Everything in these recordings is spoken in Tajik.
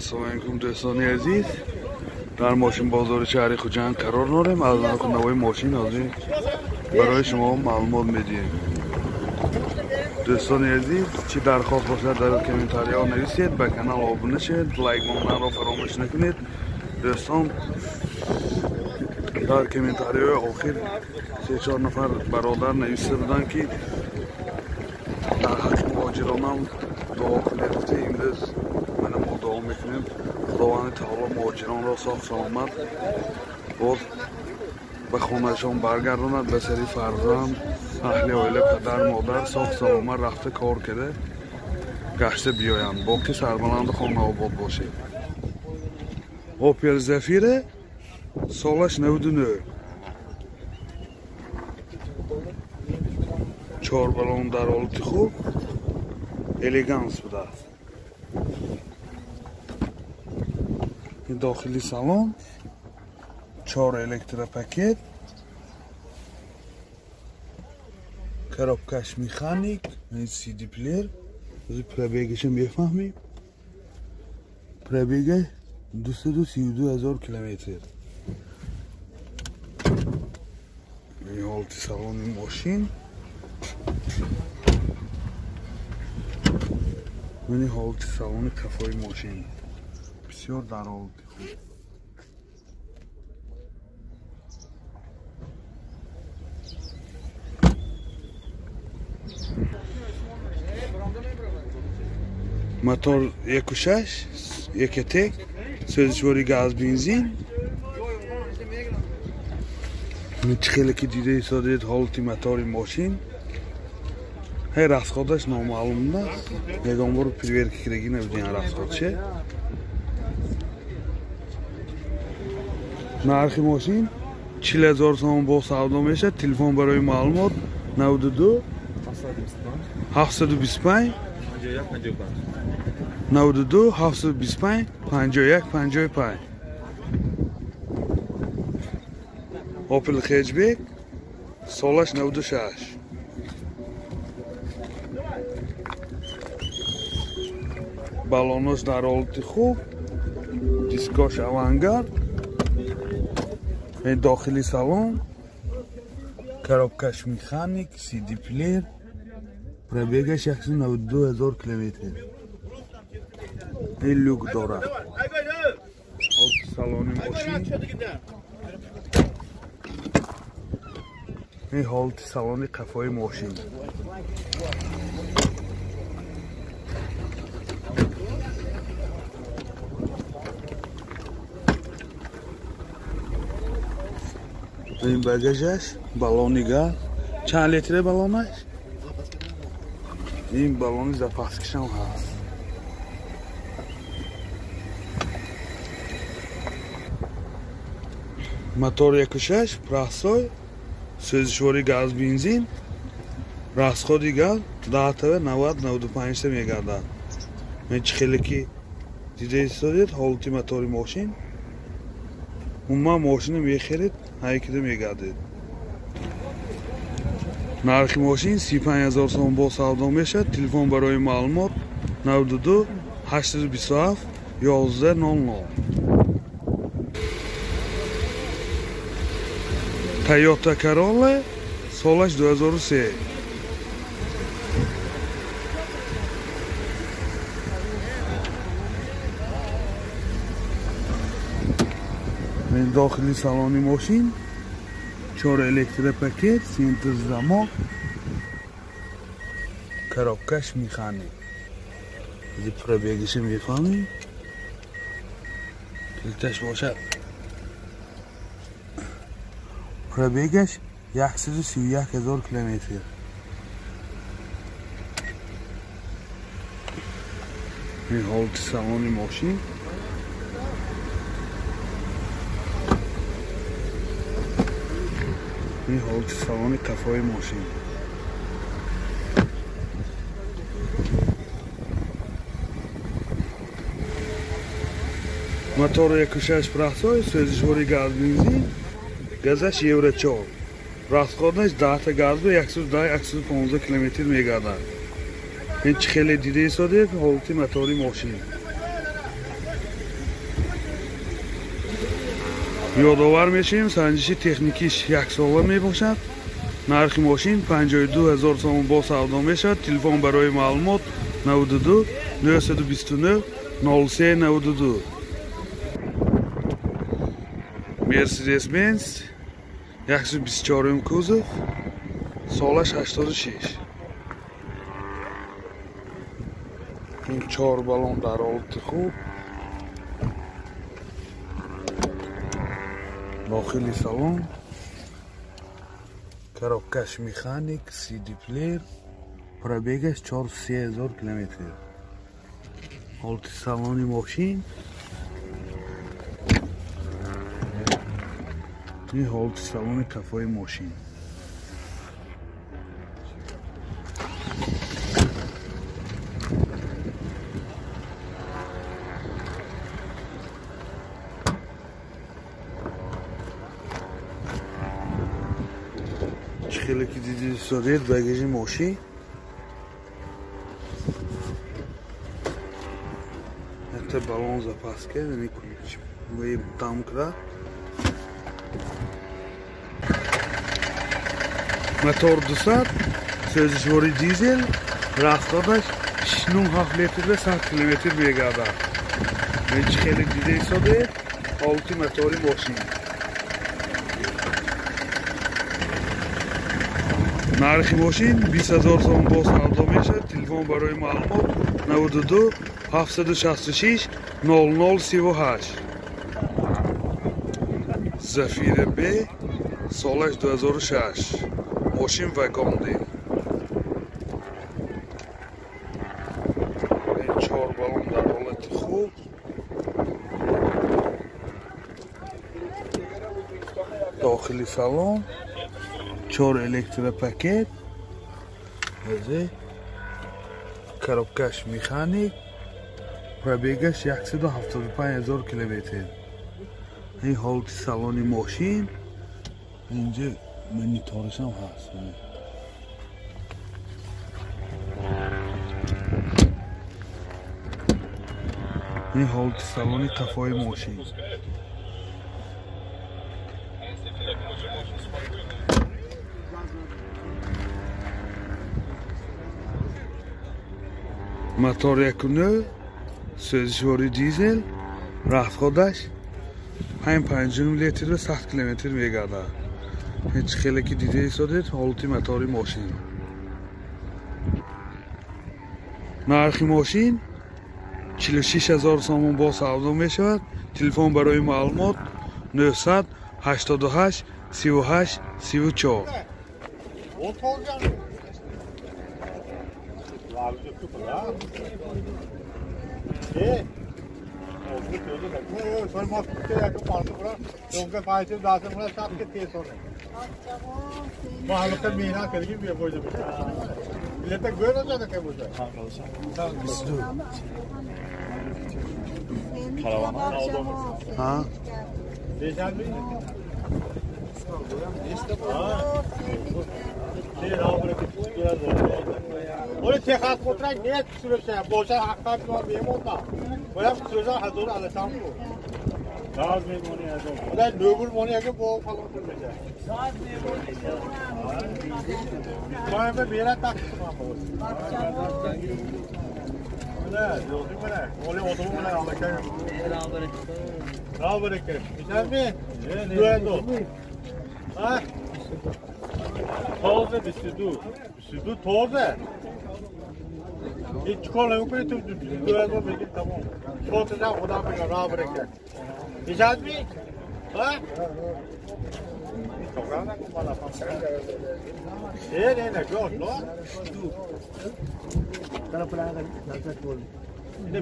Ассалому алайкум дӯстони азиз. Дар мошин бозори шаҳри Хуҷанд қарор дорем. Аз нарху навои мошин ҳозир барои шумо маълумот медиҳем. Дӯстони азиз, чӣ дархост бошад дар комментарияҳо нависед, ба канал обуна шавед, лайк монданро фаромӯш накунед. Дӯстон, дар комментарияҳои охир 3-4 нафар бародар нависта буданд, ки дар ҳаққи муҳоҷиронам дуо кунед. Гуфта имрӯз мана мо дуо мекунем, Худованди таоло муҳоҷиронро соғ саломат боз ба хонаашон баргардонад, ба сари фарзанд, аҳли оила, падар, модар соғ саломат рафта кор карда гашта биёянд. Боқӣ сарбаланду хонаобод бошед. Opel Zafira солаш 99, 4 балон дар ҳолати хуб, элеганс будааст. Дохили салон 4 электропакет, коробкаш механик, CD плеер. Пробегашо мефаҳмем. Пробега 232 ҳазор километр. Ҳолати салони мошин. Мани ҳолати салони қафои мошин. Бисёр дар ҳолати хуб. Мотор 1.6, Ecotec, сӯзишвори газ, бензин. Чӣ хеле ки дида истодед ҳолати мотори мошин. Ҳай расходаш номаълум аст. Ягон бор проверка кардагӣ набудем расходше. Нархи мошин 40 000 сомон бо савдо мешавад. Телефон барои маълумот 92 725 92 725 51 55. Opel Hatchback солаш 96. Балонош дар ҳолати хуб, дискош авангард, дохили салон, коробкаш механик, CD плеер, пробегаш 192 ҳазор километр. Ин люк дорад. Ҳолати салони мошин. Ин ҳолати салони қафои мошин. Ин багажаш, балони газ. Чанд литре балонаш? Ин балони запаскашам ҳаст. Мотор 1.6, простой, сӯзишвори газ, бензин. Расходи газ 10 90-95 мегардад. Мен чӣ хеле ки дида истодед ҳолати мотори мошин. Умуман мошина мехеред, ҳайкида мегардед. Нархи мошин 35 000 сомон бо савдо мешавад. Телефон барои маълумот 92 827 11 00. Toyota Corolla солаш 2003. Мен дохили салони мошин 4 электропакет, синтез замок, коробкаш механик. Зи пробегаши мефаҳмем. Плиташ бошад. Пробегаш 131 ҳазор километр. Ин ҳолати салони мошин. Ин ҳолати салони қафои мошин. Мотор 1.6 простой, сӯзишвори газ, бензин. Газаш Евро 4. Расходаш 10 газ 110-115 километр мегардад. Ин чӣ хеле дида истодед ҳолати мотори мошин. Ёдовар мешавем, санҷиши техникиш яксола мебошад. Нархи мошин 52 000 сомон бо савдо мешавад. Телефон барои маълумот 92 929 03 92. Mercedes-Benz 124 кузов, солаш 86. Ин 4 баллон дар ҳолати хуб. Дохили салон коробкаш механик, CD плеер, пробегаш 403 000 километр. Ҳолати салони мошин. Ин ҳолати салони кафои мошин. Хеле ки диди содед багажи мошин. Якта баллон запас кард, яъне ключ там кард. Мотор 200, сӯзишвори дизел, расходаш 6,7 литрда 100 километр мегардад. Чӣ хеле дида истодед ҳолати мотори мошин. Нархи мошин 20 000 сомон бо савдо мешавад. Телефон барои маълумот 92 766 00 38. Зафира Б, солаш 2006. Мошин вагонди. 4 баллон дар ҳолати хуб. Дохили салон 4 электропакет, коробкаш механик, пробегаш 175 000 километр. Ин ҳолати салони мошин. Инҷа монитораш ҳам ҳаст. Ин ҳолати салони қафои мошин. Мотор 1.9, сӯзишвори дизел, расходаш 5,5 литр ва 100 километр мегардад. Ҳеҷ хеле ки дида истодед ҳолати мотори мошин. Нархи мошин 46 000 сомон бо савдо мешавад. Телефон барои маълумот 988 38 34. ها؟ تازه 22 22 تازه هیچ کار نمی‌کنی تو 22 بگی تمام شوت نه خدا بگه راه برکت ایجاد می ها نه نه نه نه نه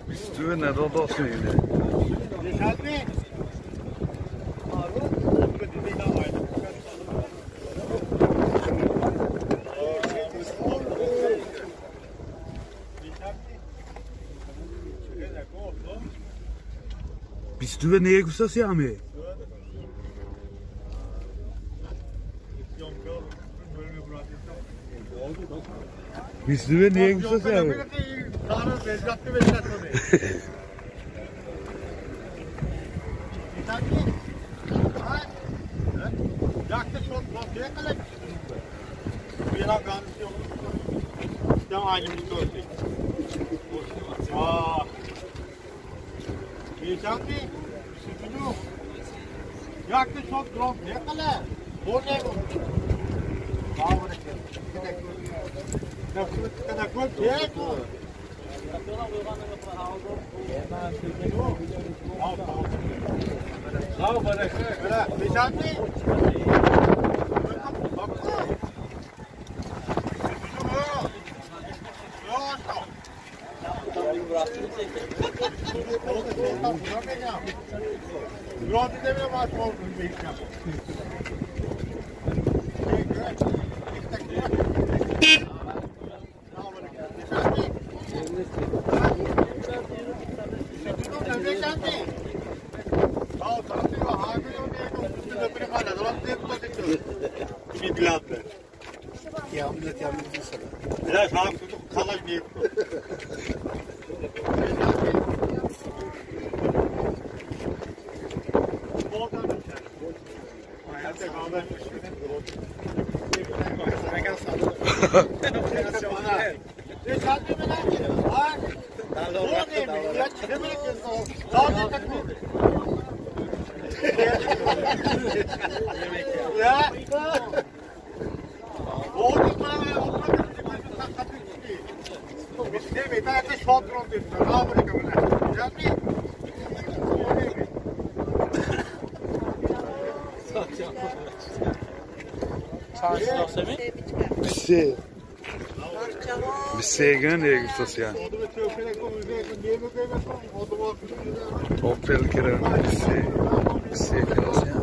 Бистуе надодост мегиде. Бистуе не гуфтаси аме? Бистуе не гуфтаси аме? Бисеган е гуфтасия. Опел гиран бисе кирасия.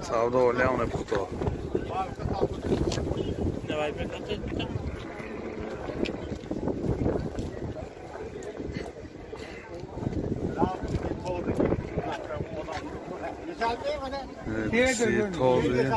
Савдо олям не пухто. Бисе този. Ne?